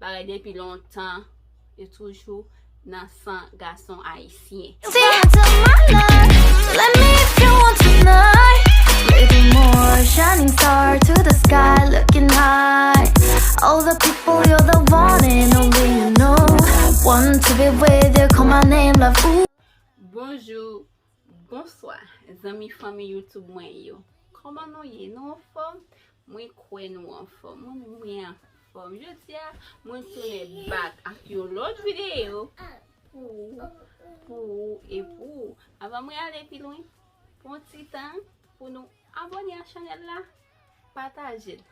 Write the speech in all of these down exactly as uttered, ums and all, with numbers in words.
Bagay depi lontan, yo toujou nan san gason ayisyen. Be until my love. Let me if you want tonight. Little more shining star to the sky, looking high. All the people, you're the one and only you know. Want to be with you, call my name, love. Ooh. Bonjou, bonswa, zanmi fanmi YouTube mwen yo. Kòman nou ye? Nou anfòm? Mwen kwè nou anfòm. Mwen menm mwen anfòm. Jodi a, mwen tounen back ak yon lòt videyo pou ou, pou ou e pou ou. Avan mwen ale pi lwen, pran ti tan pou nou abòne a chanèl la, pataje l,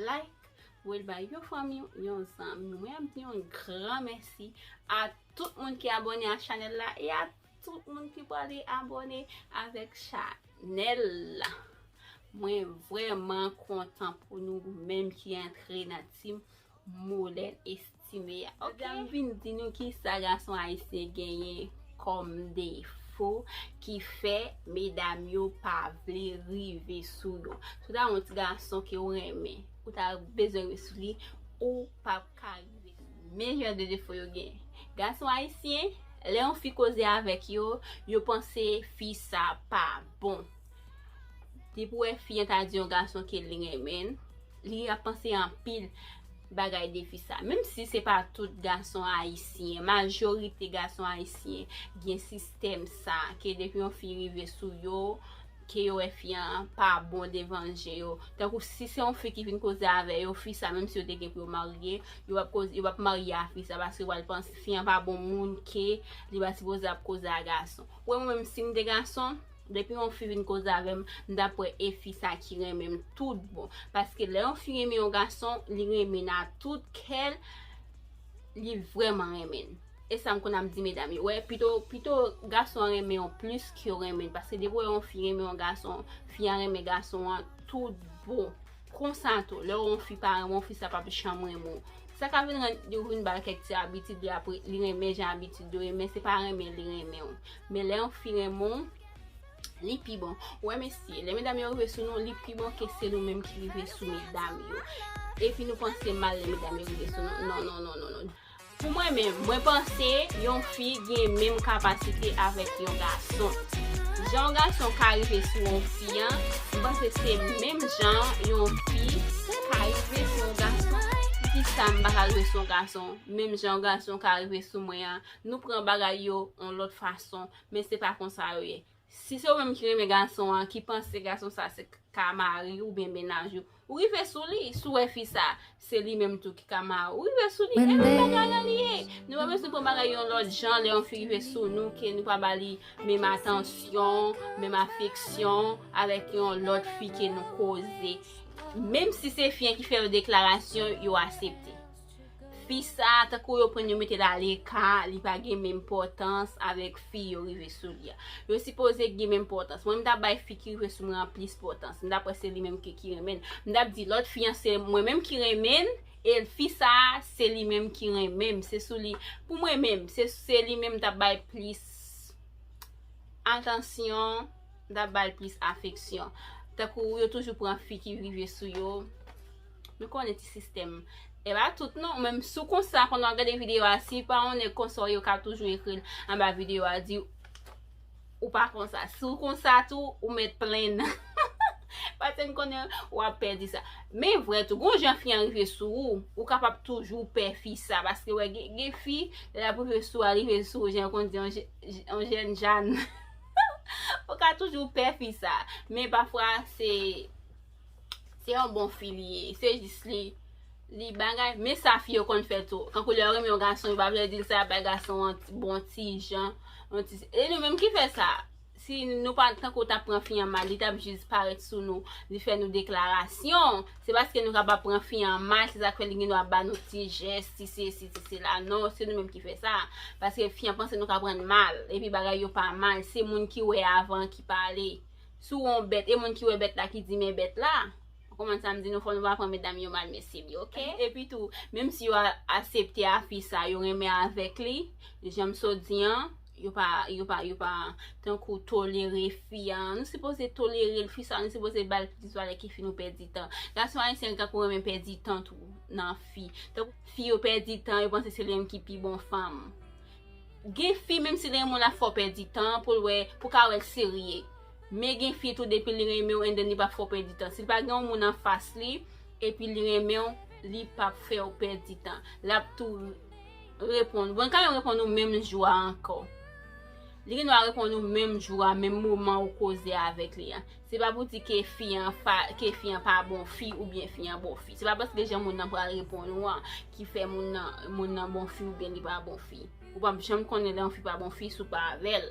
like, voye l bay yon fanmi w, yon zanmi w. Mwen ap di yon gran mèsi a tout moun ki abòne a chanèl la e a tout moun ki prale abòne avèk chanèl la. Mwen vrèman kontan pou nou menm ki antre nan team Molène Estime a. Ok, m vin di nou kisa gason ayisyen genyen kòm defo ki fè medam yo pa vle rive sou yo. Si w ta yon ti gason ke w renmen, ou ta bezwen rive sou li, ou p ap ka rive. Men jan de defo yo genyen. Gason ayisyen, lè yon fi koze avèk yo, yo panse fi sa pa bon. Depi w wè fi an ta di yon gason ke li renmen l, li ap panse anpil bagay de fi sa. Menm si se pa tout gason ayisyen, majorite gason ayisyen gen sistèm sa, ke depi yon fi rive sou yo, ke yo wè fi an pa bon devan je yo. Tankou si se yon fi ki vin koze avè yo, fi sa, menm si yo te gen pou yo marye, yo p ap koze, yo p ap marye a fi sa, paske yo pral panse fi an pa bon moun, ke li pa sipoze ap koze a gason. Ou wè mwen menm si m te gason, depi yon fi vin koze avè m, m t ap wè e fi sa ki renmen m tout bon. Paske lè yon fi renmen yon gason, li renmen l a tout kè l, li vrèman renmen l. E sa m konn ap di medam yo. Wè, pito, pito gason an renmen w plis ke w renmen l. Paske depi w wè yon fi renmen yon gason, fi an renmen gason an tout bon. Konsa tou, lè w wè yon fi pa renmen w, fi sa p ap janm renmen w. Sa ka vin rann yo vin ba l kèk ti abitid, li apre, li renmen jan abitid yo ye, men se pa renmen li renmen w. Men lè yon fi renmen w, li pi bon. Wè mesye, lè medam yo rive sou nou, li pi bon ke se nou menm ki rive sou medam yo. Epi nou panse mal lè medam yo rive sou nou. Non, non, non, non, non. Pou mwen menm, mwen panse yon fi gen menm kapasite avèk yon gason. Jan yon gason ka rive sou yon fi an, m panse se menm jan yon fi ka rive sou yon gason. Poukisa m pa ka rive sou yon gason? Menm jan yon gason ka rive sou mwen an, nou pran bagay yo yon lòt fason, men se pa konsa yo ye. Si se ou menm ki renmen gason an, ki panse gason sa se ka mari w oubyen mennaj ou, ou rive sou li. Si w wè fi sa, se li menm tou ki ka mari w, ou rive sou li. E menm bagay la li ye. Nou pa bezwen pran bagay yon lòt jan lè yon fi rive sou nou, ke nou pa ba li menm atansyon, menm afeksyon avèk yon lòt fi ke nou koze. Menm si se fi an ki fè yo deklarasyon, yo aksepte. Fi sa, tankou yo pran l, yo mete l aleka, li pa gen menm enpòtans avèk fi yo rive sou li a. Yo sipoze gen menm enpòtans. Mwen, m t ap bay fi ki rive sou mwen an plis enpòtans. M t ap wè se li menm ki, ki renmen l. M t ap di lòt fi an se mwen menm ki renmen l, e fi sa, se li menm ki renmen m. Se sou li, pou mwen menm, se, se li menm m t ap bay plis atansyon, m t ap ba l plis afeksyon. Tankou yo toujou pran fi ki rive sou yo. Nou konnen ti sistèm. E pa tout non, menm si w konsa, pandan w ap gade videyo a, si pa yon nèg konsa w ye, yo ka toujou ekri l anba videyo a, di ou pa konsa. Si w konsa tou, ou mèt plenn. Paske m konnen w ap pè di sa. Men vrè tou, gon jan fi an rive sou ou, ou kapab toujou pè fi sa. Paske wè, gen, gen fi, lè l ap rive sou ou, al rive sou ou, jan yo konn di, yon je-, yon jèn jann. Ou ka toujou pè fi sa. Men pafwa, se, se yon bon fi li ye. Se jis li, li bagay. Men sa fi yo konn fè tou. Kankou lè yo renmen yon gason, yo pa vle di l sa, y ap bay gason an ti, bon ti jan. Yon ti, e nou menm ki fè sa. Si nou pa, tankou t ap pran fi an mal, li t ap jis parèt sou nou, li fè nou deklarasyon. Se paske nou kapab pran fi an mal, se sa k fè li gen dwa ba nou ti jès, ti sesi, ti sela. Non, se nou menm ki fè sa. Paske fi an panse nou ka pran l mal. Epi bagay yo pa mal. Se moun ki wè avan ki pale. Si w wè yon bèt, e moun ki wè bèt la ki di men bèt la. Ou konprann sa m di nou, fò nou pa pran medam yo mal, mesye, byen, oke? Epi tou, menm si yo a-, aksepte a fi sa, yo renmen avèk li, jan m sot di an, Yo pa, yo pa, yo pa tankou tolere fi a. Nou sipoze tolere l, fi sa, nou sipoze ba l plis valè ke fi, nou pèdi tan. Gason ayisyen tankou renmen pèdi tan tou nan fi. Tankou fi yo pèdi tan, yo panse se li menm ki pi bon fanm. Gen fi, menm si li renmen w, l ap fè w pèdi tan pou l wè, pou ka wè l serye. Men gen fi tou, depi li renmen w, and then li p ap fè w pèdi tan. Si l pa gen yon moun anfas li, epi li renmen w, li p ap fè w pèdi tan. L ap tou reponn. Bon, li ka menm reponn ou menm jou a ankò. Li gen dwa reponn ou menm jou a, menm moman ou koze avèk li a. Se pa pou di ke fi an fa, ke fi an pa bon fi oubyen fi an bon fi. Se pa paske jan moun nan pral reponn ou an ki fè moun nan, moun nan bon fi oubyen li pa bon fi. Ou p ap janm konnen lè yon fi pa bon fi si w pa avè l.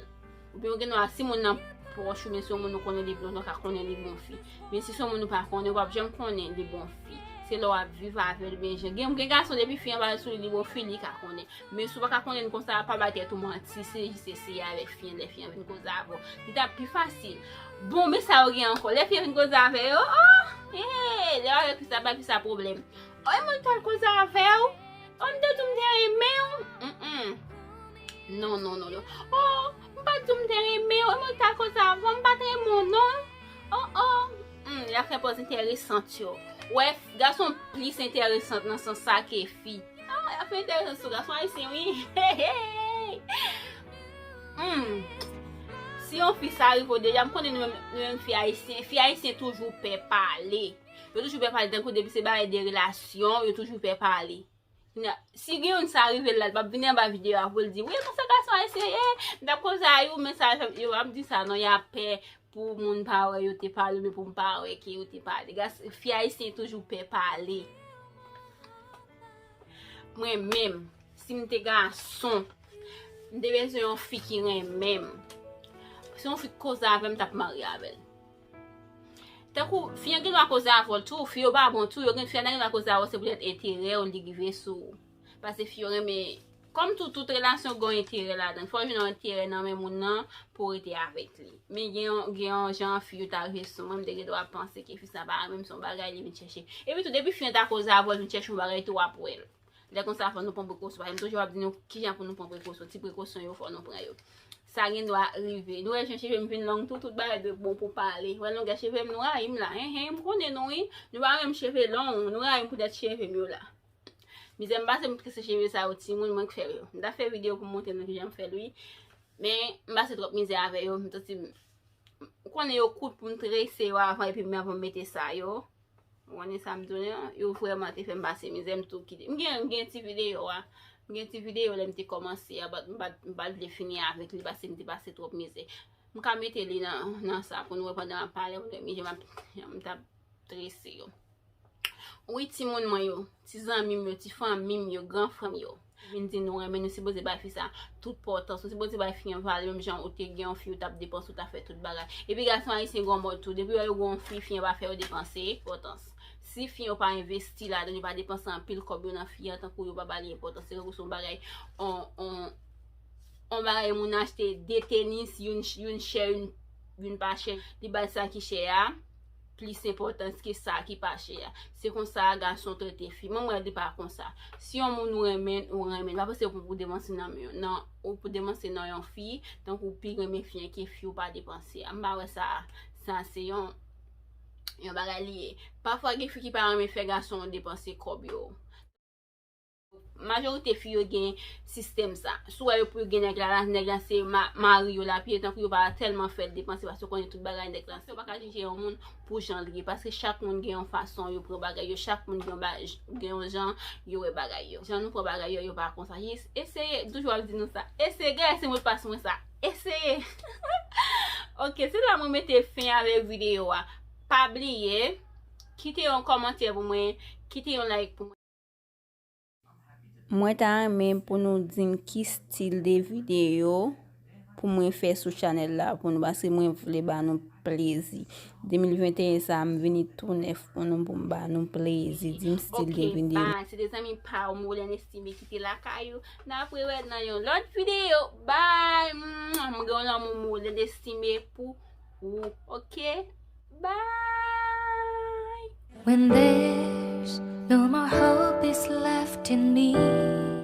Oubyen ou gen dwa, si moun nan pwòch ou, men si yon moun ou konnen depi lontan, ou ka konnen li bon fi. Men si se yon moun ou pa konnen, ou p ap janm konnen li bon fi. Se lè w ap viv avè l, men jan. Gen, gen gason, depi fi an pale sou li, li bon fi, li ka konnen. Men si w pa ka konnen l konsa, pa bay tèt ou manti, se jis eseye avèk fi an, lè fi an vin koze avè w. Li t ap pi fasil. Bon, men sa yo gen ankò. Lè fi an vin koze avè yo, oh, eh, lè w avè fi sa, bay fi sa pwoblèm. Oh, e mwen t al koze avè w. Oh, m te di w m te renmen w. Mm-mm. Non, non, non, non. Oh, m pa t di w m te renmen w. E mwen t al koze avè w, m pa t renmen w, non. Oh, oh. Hmm, y ap fè pòz enteresan yo. Wè, gason plis enteresan nan sans sa ke fi. Ah, y ap fè enteresan sou gason ayisyen, wi. Hmm. Si yon fi sa rive w deja, m konnen nou menm, nou menm fi ayisyen, fi ayisyen toujou pè pale. Yo toujou pè pale, tankou depi se bagay de relasyon, yo toujou pè pale. Kounye a, si gen youn sa rive l la, l p ap vin anba videyo a pou l di, "Wi, konsa gason ayisyen ye, m t ap koze a yo, men sa fè m," yo p ap di sa, non, y ap pè pou moun pa wè yo te pale, oubyen pou m pa wè ke yo te pale. Gas-, fi ayisyen toujou pè pale. Mwen menm, si m te gason, m te bezwen yon fi ki renmen m. Si yon fi koze avè m, m t ap marye avè l. Tankou, fi an gen dwa koze avè w tou, fi yo pa bon tou, yo gen, fi an gen dwa koze avè w, se poutèt enterè w li rive sou ou. Paske fi yo renmen, kòm tou, tout relasyon gen yon enterè ladan l. Fò w jwenn yon enterè nan men moun nan pou w rete avèk li. Men gen yon, gen yon jan fi yo ta rive sou mwen, m te gen dwa panse ke fi sa pa renmen m, se yon bagay li vin chèche. Epi tou, depi fi an ta koze avè w, vin chèche yon bagay tou, w ap wè l. Lè konsa, fò nou pran prekosyon. Paske m toujou ap di nou kijan pou nou pran prekosyon. Ti prekosyon yo, fò nou pran yo. Sa gen dwa rive. Nou wè jan cheve m vin long tou, tout bagay dwe bon pou pale. Wè longè cheve m, nou rayi m la. Hen, hen, m konnen nou, wi. Nou pa renmen cheve long, nou rayi m poutèt cheve m yo la. Mizè m pase m trese cheve sa yo, timoun, mwen k fè yo. M ta fè videyo pou m montre nou kijan m fè l, wi. Men, m pase twòp mizè avè yo, m santi m, m konnen yo kout pou m trese yo avan, epi m avan m mete sa yo. Ou konnen sa m di w lan, yo vrèman te fè m pase mizè, m tou kite. M gen, m gen ti videyo a. M gen ti videyo lè m te kòmanse a, but m pa t, m pa t vle fini avèk li paske m te pase twòp mizè. M ka mete li nan, nan sa pou nou wè pandan m ap pale, pou nou wè jan m ap, jan m t ap trese yo. Wi, timoun mwen yo, ti zanmi m yo, ti fanmi m yo, gran frè m yo. Vin di nou renmen, nou sipoze bay fi sa tout pòtans, nou sipoze bay fi an valè, menm jan ou te gen yon fi, ou t ap depanse, ou t ap fè tout bagay. Epi gason ayisyen gen yon mòd tou, depi yo gen yon fi, fi an pa fè yo depanse, enpòtans. Si fi yo pa envesti ladan, yo pa depanse anpil kòb yo nan fi an, tankou yo pa ba li enpòtans, se tankou se yon bagay, on, on, on bagay moun achte de tenis, youn, youn chè, youn, youn pa chè, li bay sa ki chè a plis enpòtans ke sa ki pa chè a. Se konsa gason trete fi. Mwen, mwen, li pa konsa. Si yon moun ou renmen, ou renmen. Pa panse ou pou depanse nan, nan, ou pou depanse nan yon fi, tankou ou pi renmen fi an ke fi ou pa depanse a. M pa wè sa, sa se yon, yon bagay li ye. Pafwa gen fi ki pa renmen fè gason depanse kòb yo. Majorite fi yo gen sistèm sa. Si w wè yo pou yo gen nèg la, la, nèg la se ma-, mari yo l ap ye, tankou yo pa tèlman fè l depanse, paske yo konnen tout bagay nèg la. Yo pa ka jije yon moun pou jan l ye, paske chak moun gen yon fason yo pran bagay yo, chak moun gen yon ba-, gen yon jan yo wè bagay yo. Jan nou pran bagay yo, yo pa konsa. Jis eseye, m toujou ap di nou sa. Eseye, gade se mot pas mwen sa. Eseye. Ok, se la mwen mete fen avèk videyo a. Pa bliye, kite yon kòmantè pou mwen, kite yon like pou mwen. Mwen ta renmen pou nou di m ki stil de videyo pou mwen fè sou chanèl la pou nou, paske mwen vle ba nou plezi. De mil venteyen sa a, m vini tou nèf pou nou, pou m ba nou plezi. Di m stil de videyo. Ok, bye. Se te zanmi pa w, Moulin Estimé ki te lakay ou. N ap rewè nan yon lòt videyo. Bye. Mwen gen yon lanmou, Moulin Estimé, pou ou. Ok? Bye. When there's no more hope is left in me.